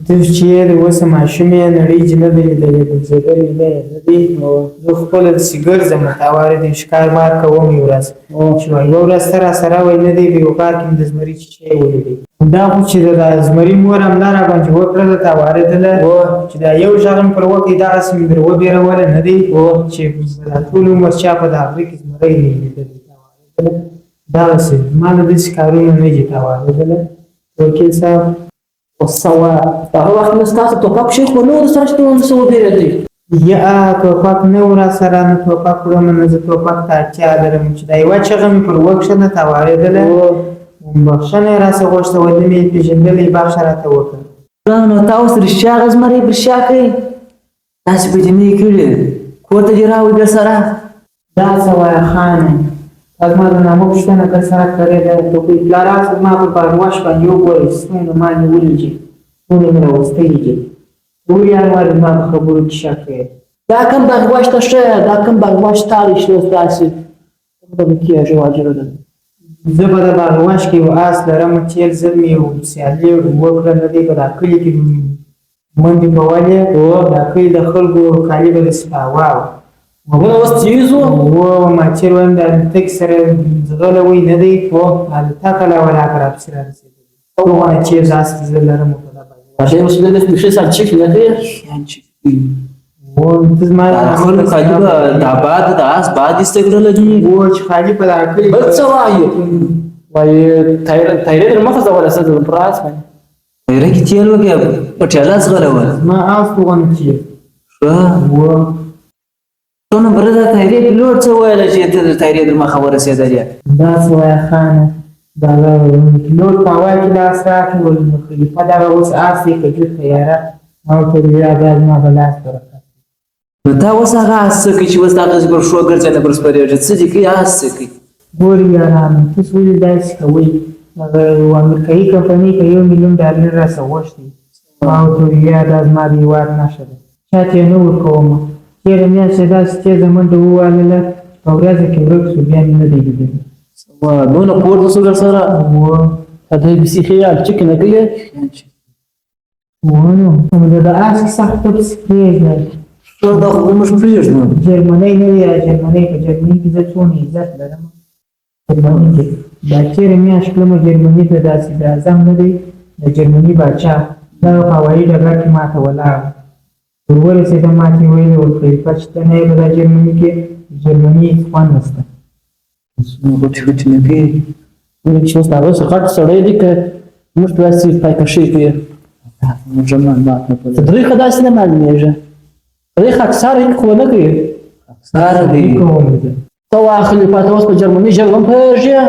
ته چې یې د اوسه ماشوم یې، نړۍ دې نه ده لیدلې، ګرځېدلی نه یې، نه دی. زه خپله داسې ګرځم، تا وارې د ښکار مار کوم یو ورځ چې وایي یوه ورځ ته راسره وای، نه دی، په یو غار کې مې د زمري چیچی ولیدی. دا خو چې د زمري مور حمله راباندې وکړله، تا واردله چې دا یو غږ مې پر وکړی، دغسې مې در وبېروله، نه دی، چې دا ټول عمر چا په دا غره کې زمری نه لیدلی. تا واردله دغسې ما نه داسې کارونه نه دي. تا واردله وکیل صاحب. غوسه وه. هغه وخت نو ستاسو ټوپک شیخ خو نه و درسره چې ته څه وبېرېدې؟ یا ټوپک نه و راسره، نه ټوپک وړم، نه زه ټوپک ته اړتیا لرم. چې دا یوه چغه مې پر وکښله، تا واورېدله، بخښنه یې راڅخه غوښته، ولې مې یې پېژندلی، بخښه راته وکړه. نو تا اوس رښتیا هغه زمری پر شا کړې؟ داسې به دې نه وي کړي، کور ته دې راوړي درسره. دا څه وایه خانه، تا زما د نامه پوښتنه در سره کړې ده، ته خو یې پلار هسې زما پر باغواش باندې وګورئ چې څومره ما نیولي دي، څومره مې راوستلي دي، ته ولې هر وار زما په خبرو کې شک کوې؟ دا کوم باغواش ته ښه، دا کوم باغواش تالی شي اوس داسې څنګه کېږي واجره ده. زه په د باغواش کې یو آس لرم، تېر ځل مې یو سیالي وکړه، نه دی، په دا کلي کې منډې کولې، دا کلي د خلکو کالي به داسې په هوا وه. هغه اوس تېز و؟ و ما چېرې وایم د الوتکې سره ځغلوی، نه دی، الوتکه لا ولاکه راپسې رارسېدلې، دغونه تېز آس زه لرم په دا باغواش. هغې اوس لږ بېخي سان چک نه کوي؟ و ته زما دا خلکو کالي به دا باد د آس باد ایسته کړله دي. و چې خالي په دا کلي بل څه وایي؟ وایي تایرې در مخه ځغله څه در پر آس باندې. تیره کې تېل وکړې، په ټېله ځغلوه. زما آس دغونه تېز. ښه. و څونه بره دا تایرې پیلوټ څه ویل چې ته د تایرې در مخه ورسېدلې؟ دا څه وایه خانه، دغه پیلوټ په هوا کې لاس راکړ، ویل نو خلیفه دغه اوس آس دی که جوت طیاره؟ ما ورته وویل یا دا زما په لاس برکت. نو تا اوس هغه آس څه کوي چې اوس دغسې پر پښو ګرځې نه پر سپرېږې؟ څه دې کوي آس څه کوي؟ ګورئ یارانو، تاسو ولې داسې کوئ؟ دغه یوه امریکایي کمپنۍ په 1 میلیون ډالر راڅخه غوښتي. ما ورته وویل یا دا زما د هېواد نښه ده، چاته یې نه ورکوم. تېره میاشت یې داسې تېزه منډه ووهله چې په ورځه کې ورک شو، بیا مې نه دی لیدلی. دونه پورته شو درسره؟ و هغه بیخي الچکې نه کوي؟ و نو د آس کیسه خو ته پسې پرېږده. ښه، دا خو به موږ پرېږدو. جرمنی نه دی جرمنی، په جرمني کې زه څونه عزت لرم. جرمني کې دا تېره میاشت تلمه جرمني ته، دا صدراعظم نه دی د جرمني باچا، دغه په هوایي ډګر کې ماته ولاړ ور ورسېدم، ماته یې ویلي ول خلیفه چې ته نه یې په دا جرمني کې، د جرمني هېڅ خوند نشته. څونه غټې غټې نه کوي. چې اوس هغه څه غټ سړی دی که موږ ته داسې پایکشۍ کوي؟ موږ هم معلومات نه پوهېږو. درې ښه داسې نه معلومېږي، درې خاکساره هېڅ خو نه کوي. خاکساره دی. کوم زه ته وا خلیفه، ته اوس په جرمني ژبه هم پوهېږې؟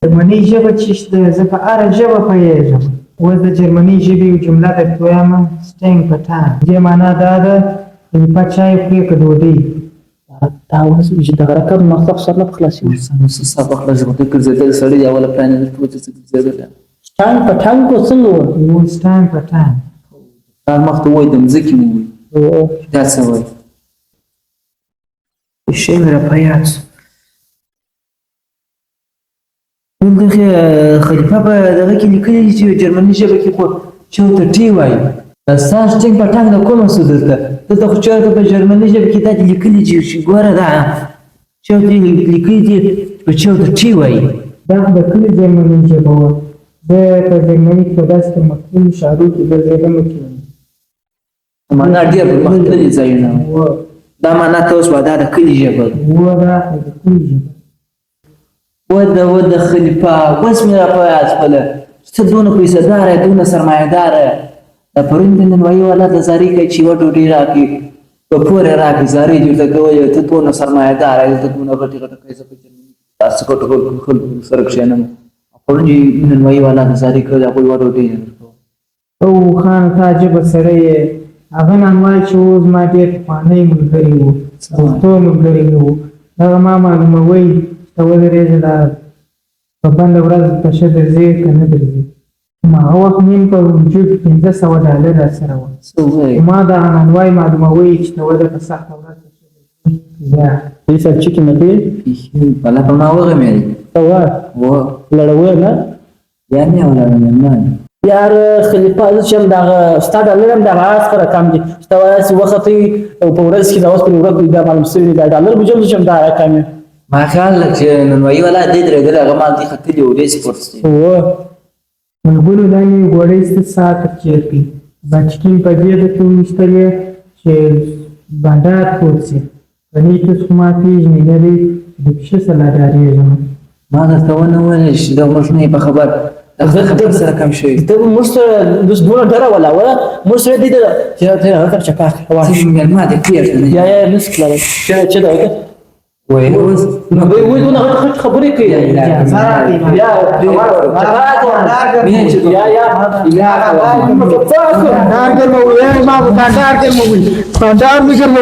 جرمني ژبه چې شته، زه په هره ژبه پوهېږم. اوس د جرمني ژبې یو جمله درته وایم، سټینګ پټان، دې معنا دا ده خلیفه چای خوري که ډوډۍ؟ تا اوس چې دغه رقم مخ سر نه خلاصېږي. څه سبق لږ غوټه ګرځېدل سړی دی، اوله پلان یې درته وچه څه ګرځېدلی. ټانګ په ټانګ کو څنګه و؟ و سټانګ پټان. پلار مخته وایي د مځکې مو وایي دا څه وایي؟ شی مې را په یاد شو. دغه خلیفه په دغه کې لیکلي دي چې جرمني ژبه کې خو چېرته ټي وایي. ستا ټینګ په ټانګ د کومه سو دلته؟ دلته خو چېرته په جرمني ژبه کې دا لیکلي دي چې ګوره دا چېرته لیکلي دي چې چېرته ټي وایي. دا خو د کلي جرمني ژبه وه. زه په جرمني کې په داسې پرمختللي ښارو کې ګرځېدم چې معنا ډېر پرمختللي ځایونه. دا معنا ته اوس دا د کلي ژبه ده. و دا خو د کلي ژبه. وده وده خلیفه، اوس مې را په یاد شوله چې ته دونه پیسه داره، دونه سرمایه داره. دا پرون د نانوایي والا ته زارۍ کوي چې یوه ډوډۍ راکړي، په پور یې راکړي، زارۍ دې ورته کولې. ته دونه سرمایه داره، دلته دونه غټې غټې پیسې په جرمني کې داسې غټو غټو خلکو سره کښېنم، پرون یې نانوایي والا ته زارۍ کولې، هغوی یوه ډوډۍ نه درکوله. او خانه، ته عجبه سړی یې. هغه نانوای چې و زما ډېر پخوانی ملګری و، پښتو ملګری مې و. دغه ما معلوموئ چې ته ودرېږه، دا په بنده ورځ پشه درځي که نه درځي. هغه وخت نیم په وجود 500 ډالر راسره وه. ما دغه نانوای معلوموئ چې ته وده په سخته ورځ پشه درځي یا. دې صاحب چې کې نه کوي؟ بله په ما وغمېدې. ته وا و لړوې نه؟ یا مې ولاړم. یار خلیفه، زه چې هم دغه ستا ډالر هم دغه آس په رقم دي چې ته وایې چې وختي او په ورځ کې دا اوس پرې ورک دی، دا معلوم شوي دي. دا ډالر به جوړ چې هم دا رقم یې. ما خیال لږ چې ننوایي والا دی درېدلی، هغه مال دی ختلي او ډېر پورته شوی. هو. ملګرو، دا مې ګوړۍ څه ساعت تېر کړي، بچکې مې په دې درته وویشتلې چې بنډار تود شي، کنې تاسو خو ما پېژنئ، نه دی چې د پښه سره لا ډارېږم. ما درته ونه ویل چې دا موږ نه یې په خبر، دا خبر سره کم شوی. ته موږ سره اوس دونه ډره ولا ولا موږ سره دې چې ته هغه چپاک څه مېلمه دې پرېږده نه. یا یا نس کړل چې دا وکړه. وایي اوس نو به وای دونه غټ خبرې کوي. یا یا یا یا یا بندار ګرموي، ما بندار ګرموي، بندار مې ګرموي.